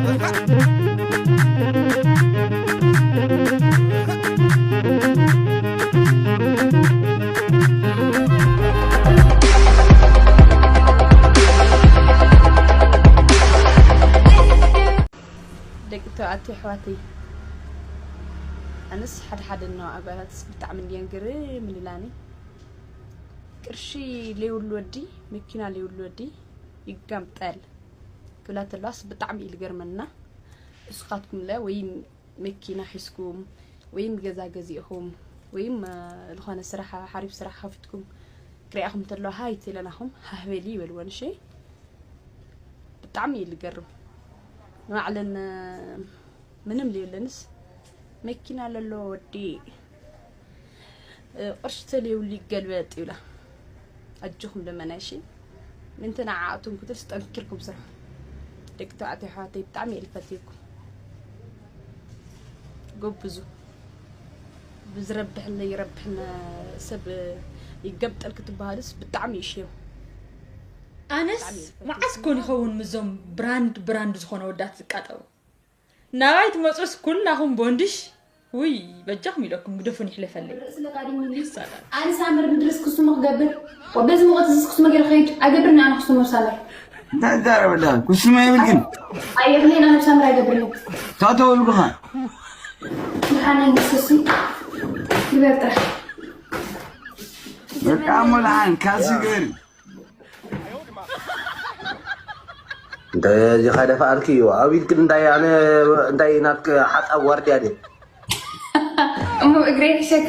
ደቂ ተባዕትዮ ኣሕዋተይ፣ ኣነስ ሓደ ሓደ እነዋዕ ኣጓላትስ ብጣዕሚ እንድየን ግርም ዝብላኒ። ቅርሺ ለይብሉ ወዲ፣ መኪና ለይብሉ ወዲ ይጋምጠል ክብላ ተለዋስ ብጣዕሚ እዩ ዝገርመና። ንስኻትኩም ለ ወይም መኪና ሒዝኩም ወይም ገዛ ገዚእኹም ወይም ዝኾነ ስራሕ ሓሪፍ ስራሕ ከፊትኩም ክሪኣኹም ተለዋ ሃይ ተለናኹም ሃህ በሊ ይበልወን። እሺ፣ ብጣዕሚ እዩ ዝገርም። ንባዕለን ምንም ዘይብለንስ መኪና ለሎ ወዲ ቅርሺ ተለይብሉ ይገልበጥ ይብላ። ኣጆኹም ደመናይ እሺ። ምንቲ ንዓኣቶም ክትልስ ጠንኪርኩም ስርሑ። ደቂ ተባዕትዮ ኣሕዋተይ ብጣዕሚ እየ ዝፈትየኩም። ጎብዙ። ብዝረብሕን ዘይረብሕን ሰብ ይገምጠል ክትበሃልስ ብጣዕሚ እዩ ሼም። ኣነስ መዓስ ኮን ይኸውን ምስዞም ብራንድ ብራንድ ዝኾነ ወዳት ዝቃጠው? ናባይ ትመፁስ ኩላኹም ቦንድሽ? ውይ በጃኹም ኢለኩም ግደፉን ይሕለፈለይ። ኣነ ሳመር ምድርስ ክስሙ ክገብር ወበዚ ሙቐት እዚ ክስሙ ገይረ ከይድ ኣይገብርን። ኣነ ክስሙ ሳመር እንታይ ትዛረብ ኣለኻ? ኩስማ የብልክን። ኣየብለይን፣ ኣነ ሳመር ኣይገብርን። ታተወልኩኻ። ብሓነ ንስሱ ይበል ጥራሕ። በቃ እሞ ደሓን ካልሲ ግበሪ። እንተ እዚኻ ደፋኣልኪ እዩ ኣብ ኢድክን እንታይ ኣነ እንታይ ናትክ ሓጻብ ዋርድያ ድየ? እሞ እግረይ ይሕሸካ።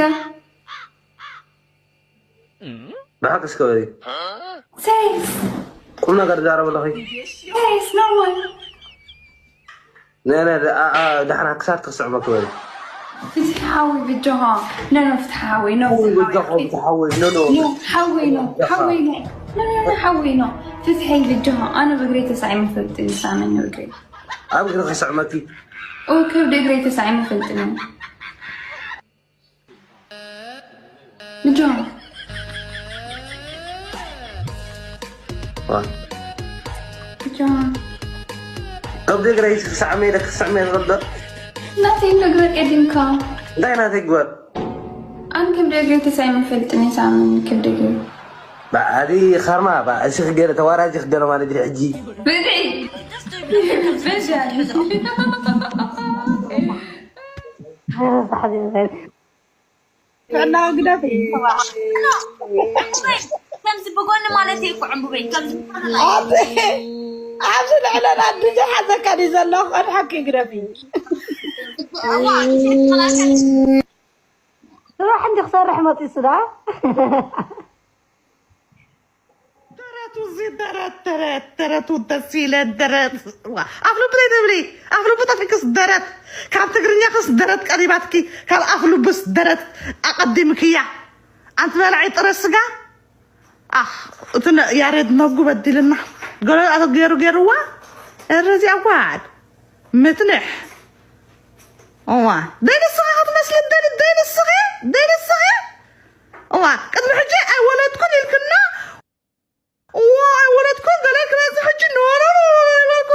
ብሓቂ እስከ በሊ። ሴሪየስ ቁም ነገር ዛረብ ኣለኺ። ሴሪየስ ኖርማል። ነነ ደሓና ክሳድ ክስዕመ ክበል ፍትሒ ሓወይ ብጆኻ። ኖ ኖ ፍትሒ ሓወይ ኖ ሓወይ ብጆኻ ፍትሒ ሓወይ ኖ ኖ ኖ ሓወይ ኖ ሓወይ ኖ ኖ ኖ ኖ ሓወይ ኖ ፍትሒ ብጆኻ። ኣነ ብእግረይ ተሳዒመ ፈልጥ ሳመኝ ብእግረይ ኣብ እግሪ ክስዕመኪ ኦ ከብዲ እግረይ ተሳዒመ ፈልጥ ነው። ብጆኻ ዋ ብጆኻ ከብዲ እግረይ ክስዕመ ኢለ ክስዕመ ዝቕበል ናተይ እግረ ቀዲምካ እንታይ ናተይ ግበር ኣን ከብዲ እግረይ ተሳዒመ ፈልጥ ነው ሳመኝ ከብዲ እግረይ በዓሊ ኸርማ በዓል ሲ ክገለ ተዋራጅ ክገለ ማለት እዩ ሕጂ ብድዒ በሻ ጥዕና ግደፍ ከምዚ ብጎኒ ማለት እየ እኮ ዕንቡበይ ከምዚ ኣብዚ ልዕለና ድዚ ሓዘካ ድዩ ዘሎ ከድሓኪ ግደፊ ስራሕ እንዲ ክሰርሕ መፂሱ ዳ ደረቱ እዚ ደረት ደረት ደረቱ ደስ ኢለ ደረት ኣፍልቡ ዘይትብሊ ኣፍልቡ ጠፊክስ ደረት ካብ ትግርኛ ክስ ደረት ቀሪባትኪ ካብ ኣፍልቡስ ደረት ኣቐዲምክያ ኣንቲ በላዒ ጥረ ስጋ ኣኽ እቲ ያሬድ መጉ በዲልና ገለ ገሩ ገርዋ ረዚ ኣጓድ ምትንሕ እዋ ደይንስኻ ክትመስሊ ደሊ ደይንስኺ ደይንስኺ እዋ ቅድሚ ሕጂ ኣይወለድኩን ኢልክና እዋ ኣይወለድኩን ገለ ክበዚ ሕጂ ኖኖ ይበልኩ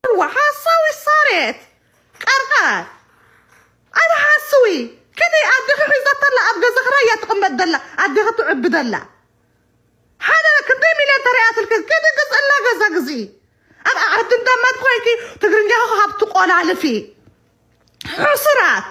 እዋ ሓሳዊ ሳሬት ቀርቃር ኣነ ሓስዊ ክንደይ ኣዴኺ ሒዛታ ኣላ ኣብ ገዛ ክራይ እያ ትቕመጥ ዘላ ኣዴኺ ትዕቢ ዘላ ሓደ ክንደይ ሚልዮን ተሪኣትልኪ ክድግስ ኣላ ገዛ ግዚ ኣብ ዓዲ እንዳማት ኮይንኪ ትግርኛ ካብ ትቆላልፊ ሕሱራት